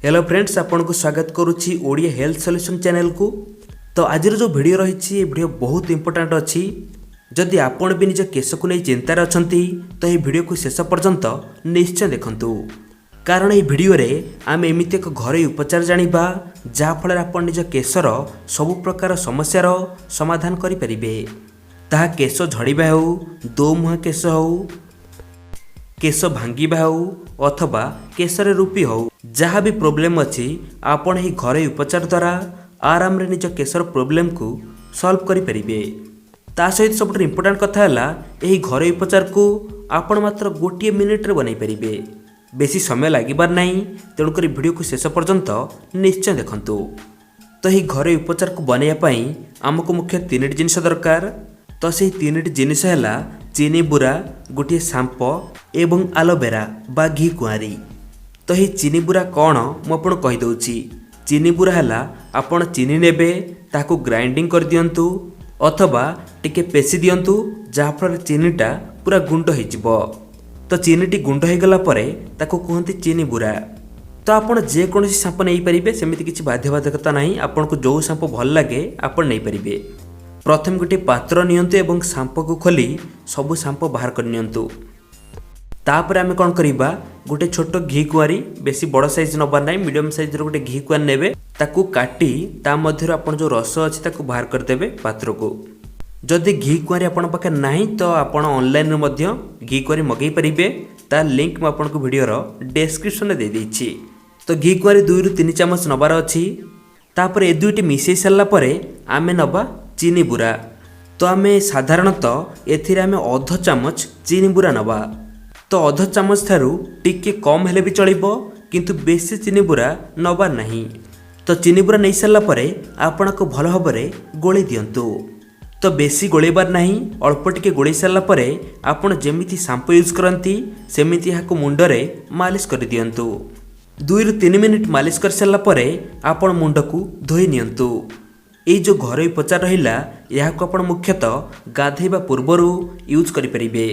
Hello friends, ଆପଣଙ୍କୁ ସ୍ୱାଗତ କରୁଛି ଓଡ଼ିଆ ହେଲ୍ଥ ସଲ୍ୟୁସନ୍ ଚ୍ୟାନେଲକୁ। ତ ଆଜିର ଯେଉଁ ଭିଡ଼ିଓ ରହିଛି, ଏ ଭିଡ଼ିଓ ବହୁତ ଇମ୍ପୋର୍ଟାଣ୍ଟ ଅଛି। ଯଦି ଆପଣ ବି ନିଜ କେଶକୁ ନେଇ ଚିନ୍ତାରେ ଅଛନ୍ତି, ତ ଏହି ଭିଡ଼ିଓକୁ ଶେଷ ପର୍ଯ୍ୟନ୍ତ ନିଶ୍ଚୟ ଦେଖନ୍ତୁ। କାରଣ ଏହି ଭିଡ଼ିଓରେ ଆମେ ଏମିତି ଏକ ଘରୋଇ ଉପଚାର ଜାଣିବା, ଯାହାଫଳରେ ଆପଣ ନିଜ କେଶର ସବୁ ପ୍ରକାର ସମସ୍ୟାର ସମାଧାନ କରିପାରିବେ। ତାହା କେଶ ଝଡ଼ିବା ହେଉ, ଦୋମୁହାଁ କେଶ ହେଉ, କେଶ ଭାଙ୍ଗିବା ହେଉ ଅଥବା କେଶରେ ରୁପି ହେଉ, ଯାହା ବି ପ୍ରୋବ୍ଲେମ୍ ଅଛି, ଆପଣ ଏହି ଘରୋଇ ଉପଚାର ଦ୍ୱାରା ଆରାମରେ ନିଜ କେଶର ପ୍ରୋବ୍ଲେମକୁ ସଲ୍ଭ କରିପାରିବେ। ତା ସହିତ ସବୁଠାରୁ ଇମ୍ପୋର୍ଟାଣ୍ଟ କଥା ହେଲା, ଏହି ଘରୋଇ ଉପଚାରକୁ ଆପଣ ମାତ୍ର ଗୋଟିଏ ମିନିଟ୍ରେ ବନାଇ ପାରିବେ। ବେଶୀ ସମୟ ଲାଗିବାର ନାହିଁ। ତେଣୁକରି ଭିଡ଼ିଓକୁ ଶେଷ ପର୍ଯ୍ୟନ୍ତ ନିଶ୍ଚୟ ଦେଖନ୍ତୁ। ତ ଏହି ଘରୋଇ ଉପଚାରକୁ ବନାଇବା ପାଇଁ ଆମକୁ ମୁଖ୍ୟ ତିନିଟି ଜିନିଷ ଦରକାର। ତ ସେହି ତିନିଟି ଜିନିଷ ହେଲା ଚିନି ବୁରା, ଗୋଟିଏ ସାମ୍ପ ଏବଂ ଆଲୋଭେରା ବା ଘି କୁଆଁରୀ। ତ ଏହି ଚିନି ବୁରା କ'ଣ, ମୁଁ ଆପଣଙ୍କୁ କହିଦେଉଛି। ଚିନି ବୁରା ହେଲା, ଆପଣ ଚିନି ନେବେ, ତାକୁ ଗ୍ରାଇଣ୍ଡିଙ୍ଗ କରିଦିଅନ୍ତୁ ଅଥବା ଟିକେ ପେଶି ଦିଅନ୍ତୁ, ଯାହାଫଳରେ ଚିନିଟା ପୁରା ଗୁଣ୍ଡ ହେଇଯିବ। ତ ଚିନିଟି ଗୁଣ୍ଡ ହେଇଗଲା ପରେ ତାକୁ କୁହନ୍ତି ଚିନି ବୁରା। ତ ଆପଣ ଯେକୌଣସି ସାମ୍ପୋ ନେଇପାରିବେ, ସେମିତି କିଛି ବାଧ୍ୟବାଧକତା ନାହିଁ। ଆପଣଙ୍କୁ ଯେଉଁ ସାମ୍ପୋ ଭଲ ଲାଗେ, ଆପଣ ନେଇପାରିବେ। ପ୍ରଥମେ ଗୋଟିଏ ପାତ୍ର ନିଅନ୍ତୁ ଏବଂ ସାମ୍ପୋକୁ ଖୋଲି ସବୁ ସାମ୍ପୋ ବାହାର କରି ନିଅନ୍ତୁ। ତାପରେ ଆମେ କ'ଣ କରିବା? ଗୋଟେ ଛୋଟ ଘି କୁଆଁରୀ, ବେଶୀ ବଡ଼ ସାଇଜ୍ ନେବାର ନାହିଁ, ମିଡ଼ିୟମ୍ ସାଇଜ୍ର ଗୋଟେ ଘି କୁଆଁରୀ ନେବେ। ତାକୁ କାଟି ତା ମଧ୍ୟରୁ ଆପଣ ଯେଉଁ ରସ ଅଛି, ତାକୁ ବାହାର କରିଦେବେ ପାତ୍ରକୁ। ଯଦି ଘି କୁଆଁରୀ ଆପଣଙ୍କ ପାଖରେ ନାହିଁ, ତ ଆପଣ ଅନଲାଇନ୍ରୁ ମଧ୍ୟ ଘି କୁଆଁରୀ ମଗାଇ ପାରିବେ। ତା ଲିଙ୍କ୍ ମୁଁ ଆପଣଙ୍କୁ ଭିଡ଼ିଓର ଡେସ୍କ୍ରିପସନ୍ରେ ଦେଇଦେଇଛି। ତ ଘି କୁଆଁରୀ 2ରୁ 3 ଚାମଚ ନେବାର ଅଛି। ତାପରେ ଏ ଦୁଇଟି ମିଶାଇ ସାରିଲା ପରେ ଆମେ ନେବା ଚିନି ବୁରା। ତ ଆମେ ସାଧାରଣତଃ ଏଥିରେ ଆମେ ଅଧ ଚାମଚ ଚିନି ବୁରା ନେବା। ତ ଅଧ ଚାମଚ ଠାରୁ ଟିକେ କମ୍ ହେଲେ ବି ଚଳିବ, କିନ୍ତୁ ବେଶୀ ଚିନି ବୁରା ନେବାର ନାହିଁ। ତ ଚିନି ବୁରା ନେଇସାରିଲା ପରେ ଆପଣଙ୍କୁ ଭଲ ଭାବରେ ଗୋଳେଇ ଦିଅନ୍ତୁ। ତ ବେଶୀ ଗୋଳେଇବାର ନାହିଁ, ଅଳ୍ପ ଟିକେ ଗୋଳେଇ ସାରିଲା ପରେ ଆପଣ ଯେମିତି ସାମ୍ପୁ ୟୁଜ୍ କରନ୍ତି, ସେମିତି ଏହାକୁ ମୁଣ୍ଡରେ ମାଲିସ କରିଦିଅନ୍ତୁ। 2ରୁ 3 ମିନିଟ୍ ମାଲିସ କରିସାରିଲା ପରେ ଆପଣ ମୁଣ୍ଡକୁ ଧୋଇ ନିଅନ୍ତୁ। ଏଇ ଯେଉଁ ଘରୋଇ ଉପଚାର ରହିଲା, ଏହାକୁ ଆପଣ ମୁଖ୍ୟତଃ ଗାଧୋଇବା ପୂର୍ବରୁ ୟୁଜ୍ କରିପାରିବେ।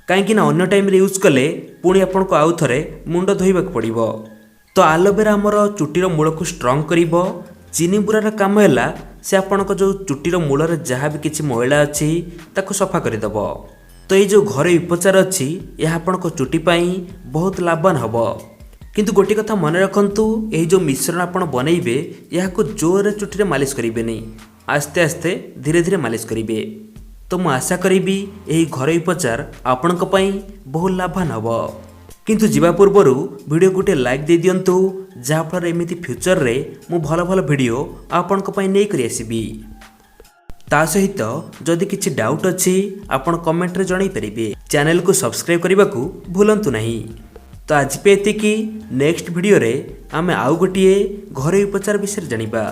କାହିଁକି ନା ଅନ୍ୟ ଟାଇମ୍ରେ ୟୁଜ୍ କଲେ ପୁଣି ଆପଣଙ୍କୁ ଆଉ ଥରେ ମୁଣ୍ଡ ଧୋଇବାକୁ ପଡ଼ିବ। ତ ଆଲୋଭେରା ଆମର ଚୁଟିର ମୂଳକୁ ଷ୍ଟ୍ରଙ୍ଗ କରିବ। ଚିନି ବୁରାର କାମ ହେଲା, ସେ ଆପଣଙ୍କ ଯେଉଁ ଚୁଟିର ମୂଳରେ ଯାହା ବି କିଛି ମଇଳା ଅଛି, ତାକୁ ସଫା କରିଦେବ। ତ ଏଇ ଯେଉଁ ଘରୋଇ ଉପଚାର ଅଛି, ଏହା ଆପଣଙ୍କ ଚୁଟି ପାଇଁ ବହୁତ ଲାଭବାନ ହେବ। କିନ୍ତୁ ଗୋଟିଏ କଥା ମନେ ରଖନ୍ତୁ, ଏହି ଯେଉଁ ମିଶ୍ରଣ ଆପଣ ବନେଇବେ, ଏହାକୁ ଜୋରରେ ଚୁଟିରେ ମାଲିସ କରିବେନି, ଆସ୍ତେ ଆସ୍ତେ ଧୀରେ ଧୀରେ ମାଲିସ କରିବେ। ତ ମୁଁ ଆଶା କରିବି, ଏହି ଘରୋଇ ଉପଚାର ଆପଣଙ୍କ ପାଇଁ ବହୁତ ଲାଭବାନ ହେବ। କିନ୍ତୁ ଯିବା ପୂର୍ବରୁ ଭିଡ଼ିଓ ଗୋଟିଏ ଲାଇକ୍ ଦେଇଦିଅନ୍ତୁ, ଯାହାଫଳରେ ଏମିତି ଫ୍ୟୁଚରରେ ମୁଁ ଭଲ ଭଲ ଭିଡ଼ିଓ ଆପଣଙ୍କ ପାଇଁ ନେଇକରି ଆସିବି। ତା ସହିତ ଯଦି କିଛି ଡାଉଟ୍ ଅଛି, ଆପଣ କମେଣ୍ଟରେ ଜଣାଇ ପାରିବେ। ଚ୍ୟାନେଲକୁ ସବସ୍କ୍ରାଇବ୍ କରିବାକୁ ଭୁଲନ୍ତୁ ନାହିଁ। ତ ଆଜି ପାଇଁ ଏତିକି। ନେକ୍ସଟ ଭିଡ଼ିଓରେ ଆମେ ଆଉ ଗୋଟିଏ ଘରୋଇ ଉପଚାର ବିଷୟରେ ଜାଣିବା।